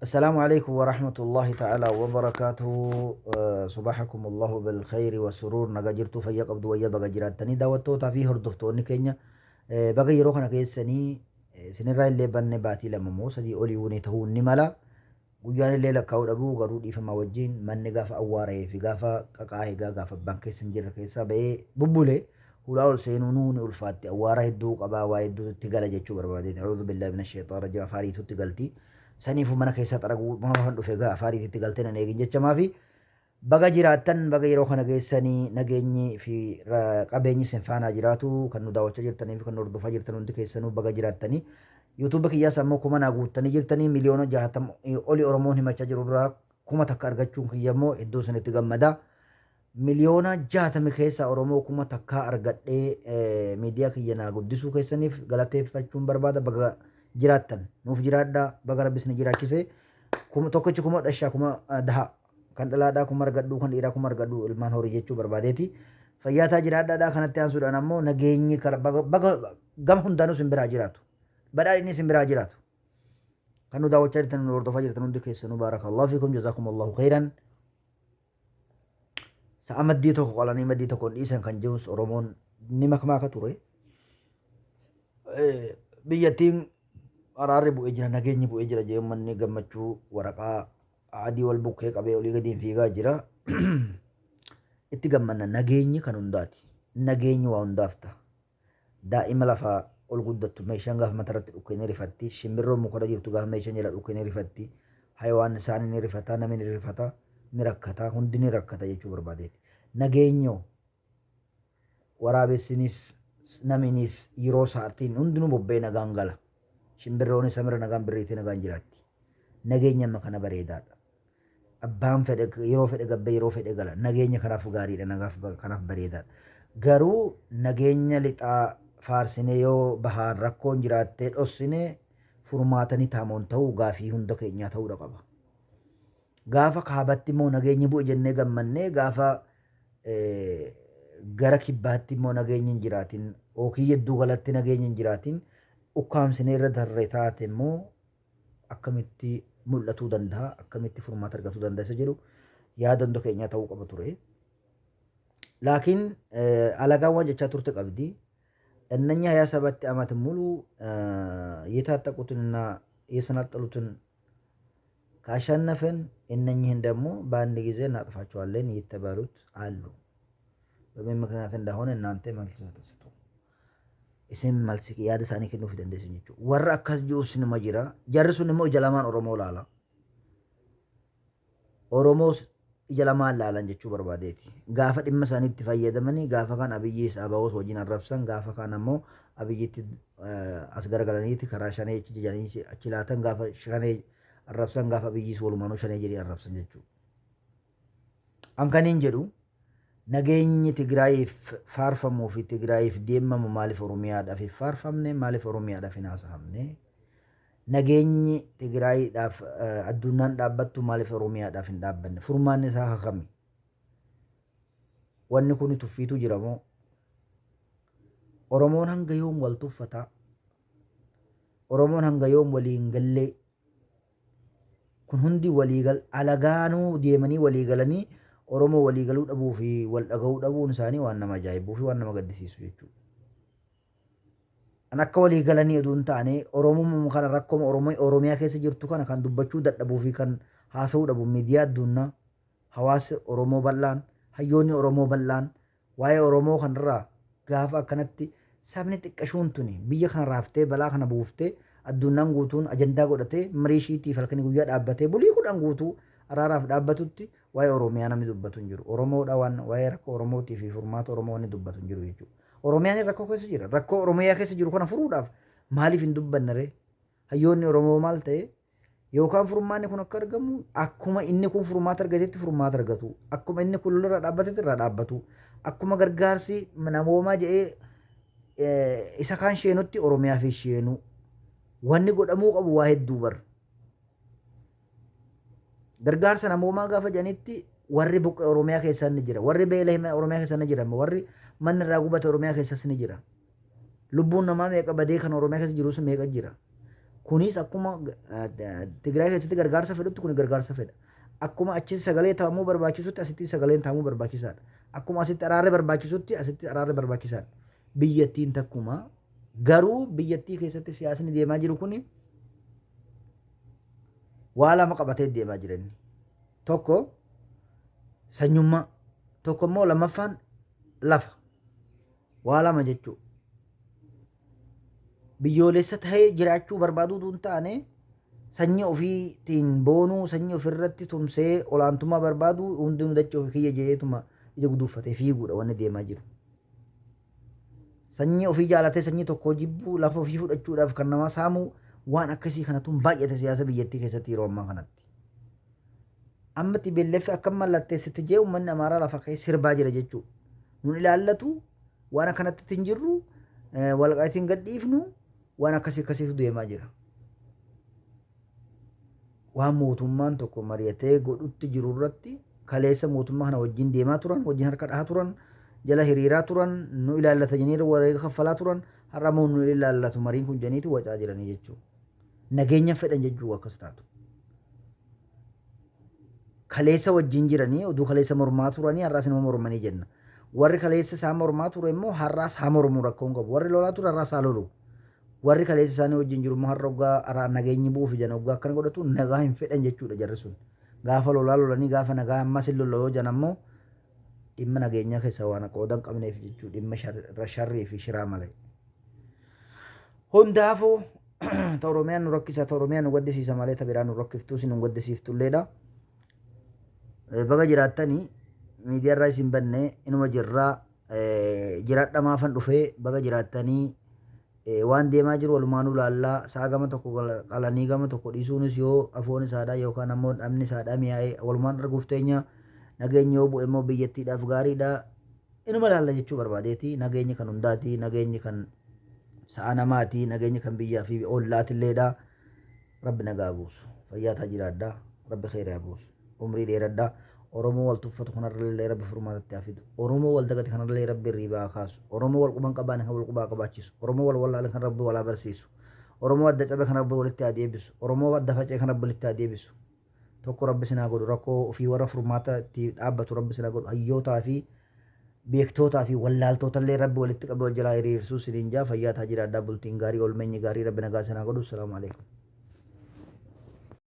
Assalaamu alaikum warahmatullahi ta'ala wabarakaatuhu. Subahakum Allahu bil khayri wa suruur. Nagaa jirtuu, fayya qabdu, wayya baga jiraattanii daawwattootaa fi hordoftoonni keenya. Baga yeroo kana keessanii isinirraa illee banne baatii 2 moo 3 olii wuni ta'uu ni mala. Guyyaan illee lakkaa'uu dhabuu garuu dhiifama wajjin manni gaafa awwaara'ee fi gaafa qaqaa'ee egaa gaafa abbaan keessa hin jirre keessaa ba'ee bubbule hulaa ol seenuu nuu ni ulfaatti, awwaara hedduu qabaa, waa hedduutu itti gala jechuu barbaadeeti. A'uudhu billaahi mina sheexaan rajiim, afaariitu itti galti. Saniifuu mana keessaa xaraguu maafan dhufe egaa afaariitu itti galtee nan eegin jechamaafi. Baga jiraattan, baga yeroo kana geessanii, nageenyi fi qabeenyi isin faanaa jiraatu. Kan nu daawwachaa jirtanii fi kan nu hordofaa jirtan hundi keessanuu baga jiraattanii. YouTube kiyyaas ammoo kuma naa guuttanii jirtanii, miliyoona 60 oli Oromoon himachaa jiru irraa 1000 argachuun kiyya immoo hedduu isinitti gammada. Miliyoona 60 keessaa Oromoo 1000 argadhee miidiyaa kiyya naa guddisuu keessaniif galateeffachuun barbaada. Baga jiraattan, nuuf jiraadhaa, baga rabbi isin jiraachise. Tokkichi kuma dhashaa kuma daha. Kan dhalaadhaa kuma argadhuu, kan dhiiraa kuma argadhuu, ilmaan horii jechuu barbaadeeti. Fayyaataa jiraadhaadhaa. Kanatti aansuudhaan ammoo nageenyi baga gama hundaanuu isin biraa jiraatu. Badhaadhinni isin biraa jiraatu. Kan nu daawwachaa jirtan, nu hordofaa jirtan hundi keessanuu baarakallahu fiikum, jazaakumullahu khairan. Sa'a maddii tokko qalanii maddii tokko hin dhiisan kan jirus Oromoon ni makmaaka ture. Biyyattiin araarri bu'ee jira, nageenyi bu'ee jira jee uummanni gammachuu waraqaa adii wal bukkee qabee olii gadiin fiigaa jira. Itti gammanna, nageenyi kan hundaati. Nageenyi waa hundaaf ta'a. Daa'ima lafaa ol guddattu meeshaan gaafa matarratti dhukkee ni rifatti. Shimbirroon mukarra jirtu gaafa meeshaan jala dhukkee ni rifatti. Hayawaan isaanii ni rifata, namni ni rifata, ni rakkata, hundi ni rakkata jechuu barbaadeeti. Nageenyoo waraabessinis naminis yeroo sa'aatiin hundinuu bobba'ee nagaan gala. Shimbirroonis samira nagaan birriitee nagaan jiraatti. Nageenya amma kana bareedaadha. Abbaan fedhe yeroo fedhe gabbee yeroo fedhe gala. Nageenya kanaaf gaariidha, nagaaf kanaaf bareedaadha. Garuu nageenya lixaa faarsinee yoo bahaan rakkoon jiraattee dhossinee furmaatanii taamoon ta'uu gaafii hunda keenyaa ta'uudha qaba. Gaafa kaabatti immoo nageenyi bu'e jennee gammannee, gaafa gara kibbaatti immoo nageenyi hin jiraatin yookiin gidduu galatti nageenyi hin jiraatin ukkaamsinee irra darre taate immoo akkamitti mul'atuu danda'a, akkamitti furmaata argatuu danda'a isa jedhu yaada hunda keenyaa ta'uu qaba ture. Laakiin alagaan waan jechaa turte qabdi. እነኛ 27 ዓመት ሙሉ የታጠቁትንና የሰነጠሉትን ካሸነፍን እነኚህን ደግሞ በአንድ ጊዜ እናጥፋቸዋለን የተባሉት አሉ። በምን ምክንያት እንደሆነ እናንተ መልስ ስጡ። Isin malsi yaada isaanii kennuuf dandeessan jechuudha. Warra akkas jiruus nima jira. Jarri sun immoo ija lamaan Oromoo laala. Oromoos ija lamaan laalan jechuu barbaadeeti. Gaafa dhimma isaaniitti fayyadamanii gaafa kan Abiyyiis ABOs wajjin arrabsan, gaafa kaan ammoo Abiyyitti as garagalaniiti karaa shanee achi jijanii achi laatan, gaafa shanee arrabsan, gaafa Abiyyiis walumaanuu shanee jedhee arrabsan jechuudha. An kaniin jedhu, nageenyi Tigraayiif faarfamuu fi Tigraayiif deemamu maaliif Oromiyaadhaaf hin faarfamne, maaliif Oromiyaadhaaf hin haasahamne? Nageenyi Tigraayiidhaaf addunyaan dhaabbattu maaliif Oromiyaadhaaf hin dhaabbanne? Furmaanni isaa kakami? Wanni kun tuffiitu jira moo? Oromoon hanga yoom wal tuffataa? Oromoon hanga yoom waliin gallee? Kun hundi waliigal alagaanuu deemanii walii galanii Oromoo walii galuu dhabuu fi wal dhaga'uu dhabuun isaanii waan nama ajaa'ibuu fi waan nama gaddisiisu jechuudha. An akka walii galanii oduu hin taane, Oromoo kana rakkoo Oromoo Oromiyaa keessa jirtu kana kan dubbachuu dadhabuu fi kan haasa'uu dhabu miidiyaa addunyaa, hawaasi Oromoo bal'aan, hayyoonni Oromoo bal'aan waa'ee Oromoo kanarraa gaafa akkanatti sabni xiqqashuun tuni biyya kana raaftee balaa kana buuftee, addunyaan guutuun ajandaa godhatee marii ishiitiif halkanii guyyaa dhaabbatee bulii 10 guutuu araaraaf dhaabbatutti waa'ee Oromiyaa namni dubbatu hin jiru. Oromoodha waan waa'ee rakkoo Oromootii fi furmaata Oromoo wanni dubbatu hin jiru jechuudha. Oromiyaan rakkoo keessa jira. Rakkoo Oromiyaa keessa jiru kana furuudhaaf maaliif hin dubbanne ree? Hayyoonni Oromoo maal ta'e? Yookaan furmaanni kun akka argamu akkuma inni kun furmaata argatetti furmaata argatu. Akkuma inni kun lola irraa dhaabbatetti irraa dhaabbatu. Akkuma gargaarsi namoomaa jedhee isa kaan sheenutti Oromiyaa fi sheenu. Wanni godhamuu qabu waa hedduu bar. Gargaarsa namoomaa gaafa jedhanitti warri buqqe Oromiyaa keessaa ni jira. Warri beela hime Oromiyaa keessaa ni jira. Warri manni irraa gubate Oromiyaa keessas ni jira. Lubbuun namaa meeqa badee kan Oromiyaa keessa jirus meeqa jira. Kunis akkuma Tigraay keessatti gargaarsa fedhutti kun gargaarsa fedha. Akkuma achitti sagalee ta'amuu barbaachisutti asitti sagaleen ta'amuu barbaachisaadha. Akkuma asitti araarri barbaachisutti asitti araarri barbaachisaadha. Biyyattiin takkuma garuu biyyattii keessatti siyaasni deemaa jiru kun waa lama qabatee deemaa jira inni. Tokko sanyummaa, tokko immoo lammaffaan lafa. Waa lama jechuudha. Biyyoolessa ta'ee jiraachuu barbaaduu utuu hin taane sanyii ofiitiin boonuu, sanyii ofirratti tumsee olaantummaa barbaaduu hundinuu dachee ofii kiyya jedheetuma ija guduuffatee fiiguudha wanni deemaa jiru. Sanyii ofii jaalatee sanyii tokkoo jibbuu, lafa ofii fudhachuudhaaf kan namaa saamuu waan akkasii kanatu baay'ate siyaasa biyyattii keessatti yeroo ammaa kanatti. Amma TPLF akka mallatteessitti jee uummanni Amaaraa lafa ka'ee sirbaa jira jechuudha. Nun ilaallatu waan akkanatti hin jirru walqaayitiin gadhiifnu waan akkasii akkasiitu deemaa jira. Waan mootummaan tokko mari'atee godhutti jiru irratti kaleessa mootummaa kana wajjin deemaa turan, wajjin harka dhahaa turan, jala hiriiraa turan, nu ilaallata jedhanii wareega kaffalaa turan, har'a immoo nu ilaallatu mariin kun jedhaniitu wacaa jiranii jechuudha. Nageenya fedhan jechuu akkas taatu. Kaleessa wajjin jiranii oduu kaleessa mormaa turanii har'aas nama mormanii jenna. Warri kaleessa isaan mormaa ture immoo har'aas haa mormu rakkoo hin qabu. Warri lolaa ture har'aas haa lolu. Warri kaleessa isaanii wajjin jiru immoo har'a hoggaa araa nageenyi bu'uuf jan hoggaa akkana godhatu nagaa hin fedhan jechuudha jarri sun. Gaafa lolaa lolanii gaafa nagaa ammas hin lolla yoo jan ammoo dhimma nageenyaa keessa waan qooda hin qabneef jechuu dhimma sharrii fi shiraa malee. Hundaafuu ta Oromiyaan nu rakkisa ta Oromiyaan nu gaddisiisa malee ta biraa nu rakkiftuu isin nu gaddisiiftulleedha. Baga jiraattanii miidiyaarraa isin banne inuma jirraa jiradha maafan dhufee baga jiraattanii waan deemaa jiru walumaanuu laallaa sa'a gama tokko qalanii gama tokko dhiisuunis yoo afoon isaadha yookaan ammoo dhabni isaadha mi'aa'ee walumaan arguuf teenya nageenyi yoo bu'e immoo biyyattiidhaaf gaariidha inuma laalla jechuu barbaadeeti nageenyi kan hundaati nageenyi kan sa'a namaati nageenyi kan biyyaa fi ollaatilleedha Rabbi nagaa buusu. Fayyaa taa jiraadha. Rabbi kheyri haa buusu. Umrii dheeradha. Oromoo wal tuffatu kanarrallee Rabbi furmaatatti haa fidu. Oromoo wal dagate kanarrallee Rabbi hirriibaa haa kaasu. Oromoo wal quban qabaane kan wal qubaa haa qabaachisu. Oromoo wal wallaale kan Rabbi wal haa barsiisu. Oromoo adda cabe kan Rabbi walitti haa deebisu. Oromoo adda faca'e kan Rabbi walitti haa deebisu. Tokko Rabbi isin haa godhu. Rakkoo ofii warra furmaata itti dhaabbatu Rabbi isin haa godhu. Hayyootaa fi beektootaa fi wallaaltootallee Rabbi walitti qabee wal jalaa hiriirsuu isiniin jaa. Fayyaa taa jiraadhaa. Bultiin gaarii, oolmeenyi gaarii Rabbi nagaa isin haa godhu. Assalaamu alaikum.